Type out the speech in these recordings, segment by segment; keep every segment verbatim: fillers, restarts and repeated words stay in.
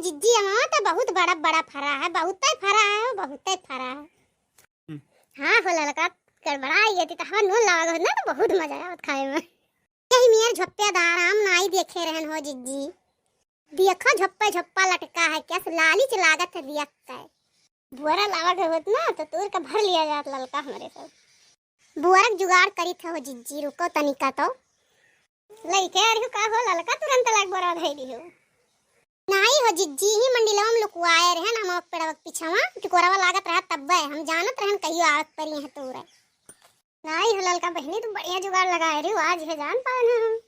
जिज्जी, अमवा तो बहुत बड़ा बड़ा फरा है, बहुते फरा है, बहुते फरा है। हम्म। हाँ हो ललका, गड़बड़ा गई थी तो हवा नून लगा होत ना तो बहुत मजा आवत खाए में। यही मियर झोप्पेदार आम नाई देखे रहन हो जिज्जी। देखो झोप्पे झोप्पा लटका है, क्या से लाली च लागत है दिया है। बुअरा लावा के होत ना तो तूर का भर लिया जात ललका हमरे सब। बुअरक जुगाड़ करी थे हो जिज्जी, रुको तनिका तो। लइके आ रही हो का हो ललका, तुरंत लाग बोरा धई रही हो। नाई हो जिज्जी, ही मंडिलवा में लुकुआए रहे ना, हम पेड़वा के पिछवा टिकोरवा लागत रहा तब्बे, हम जानत रहन कहियो आवत परी है तोरे। नाई हो ललका बहिनी, तू बढ़िया जुगाड़ लगाए रही हो, आज है जान पाए ना हम।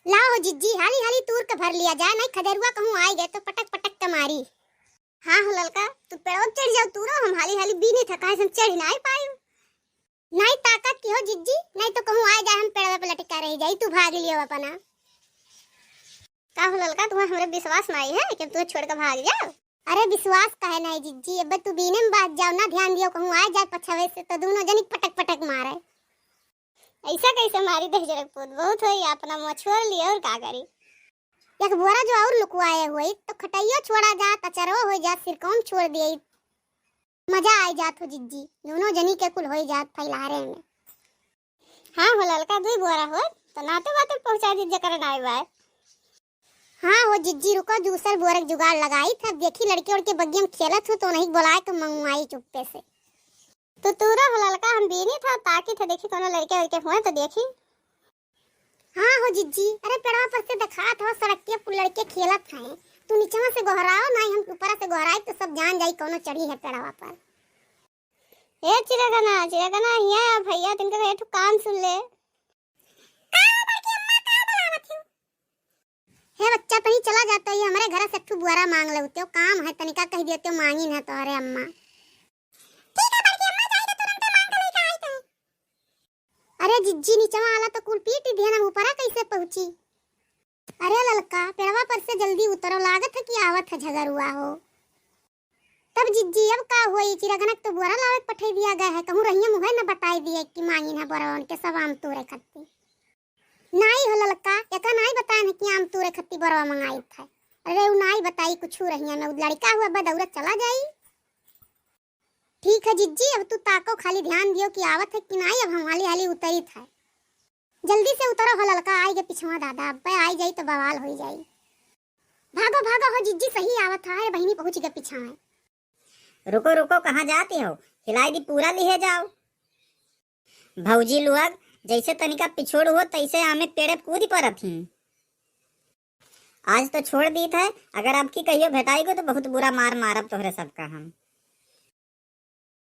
लाओ हो जिज्जी, हाली हाली तूर के भर लिया जाए, नहीं खदेरुआ कहूँ आए गए तो पटक पटक के मारी। हाँ हो ललका, तू पेड़वा पे चढ़ जाओ तूरो, हम हाली हाली बीने था, काहे से हम चढ़ नाई पाई। नाई ताकत की हो जिज्जी, नहीं तो कहूँ आ जाए हम पेड़वे पे लटका रह जाई, तू भाग लियो अपना। का हो ललका, तुम्हें हमरे विश्वास नाई है कि तुम छोड़ के भाग जाओ? अरे विश्वास काहे नाई जिज्जी, अब तू बीने में बात जाओ ना, ध्यान दियो कहूँ आ जाए पछवे से तो दोनों जनी पटक पटक मारे। ऐसा कैसे मारी दहिजरक पूत, बहुत होई, अपना मुँह छोड़ लियो और का करी। एक बोरा जो और लुकवाए हुई तो खटैयो छोड़ा जात, अचरवो हो जात, सिरकौन छोड़ दिए। मजा आइ जात हो जिज्जी, दोनों जनी के कुल होइ जात फैलारे में। हाँ हो ललका, दुई बोरा होत तो नाते बाते पहुँचा दीजिए करन आए बाय। हाँ हो जिज्जी, रुको दूसर बोरक जुगाड़ लगाई था, देखी लड़के उड़के बगिया में खेलत हो तो उन्हीं बोलाए के मंगवाई चुप्पे से। तो तूरा हो ललका, हम बीनी था ताकि था देखी कोनो लड़के उड़के हुए तो देखी। हाँ हो जिज्जी, अरे पेड़वा पर से देखात हो सड़क के पुल लड़के खेलत हैं, तू नीचवा से गोहराओ, नाहीं हम ऊपरा से गोहराई तो सब जान जाई कौनो चढ़ी है पेड़वा पर। ए चिरगना, चिरगना, हिया आ भैया, तिनकर एक ठो काम सुन ले। का हो बड़की अम्मा, का बुलावत हो? हे बच्चा, तनी चला जाता, ये हमरे घर से एक ठो बुआरा मांग लेते हो, काम है तनिका कह देते हो, मांगिन है तोहरे अम्मा। ठीक है बड़की अम्मा, जाई तो तुरंते मांग के लेके आई तो। अरे जिज्जी, नीचवा आला तो कुल पीट दिहन, हम ऊपरा कैसे पहुँची? अरे ललका, पेड़वा पर से जल्दी उतरो, लागत है कि आवत है झगरुआ हो। तब जिज्जी, अब का होई, चिरगनक तो बोरा लावे के पठई दिया गया है, कहूँ रहिया मुहे न बताई दिए कि मांगिन है बोरवा उनके सब आम तूरे खत्ती। नाई हो ललका, एका नाई बताए न कि आम तूरे खत्ती बोरवा मंगाई था। अरे उ नाई बताई कुछ रहिया में, उ लड़का हुआ बदौरत चला जाई। ठीक है जिज्जी, अब तू ताको, खाली ध्यान दियो कि आवत है कि नाई, अब हम हाली हाली उतरी था। जल्दी से उतरो हो ललका, आई गे पिछवा दादा, अब्बे आई जाई तो बवाल होई जाई। भागो भागो हो जिज्जी, सही आवत है। अरे बहिनी पहुँच गे पिछवा। रुको रुको, कहाँ जाती हो? हिलाई दी पूरा लिहे जाओ। भौजी लोग जैसे तनिका पिछोड़ हो तैसे आमे पेड़े कूद परत ही। आज तो छोड़ दीत है, अगर अब की कहियो भेटाई गो तो बहुत बुरा मार मारब तोहरे सबका हम।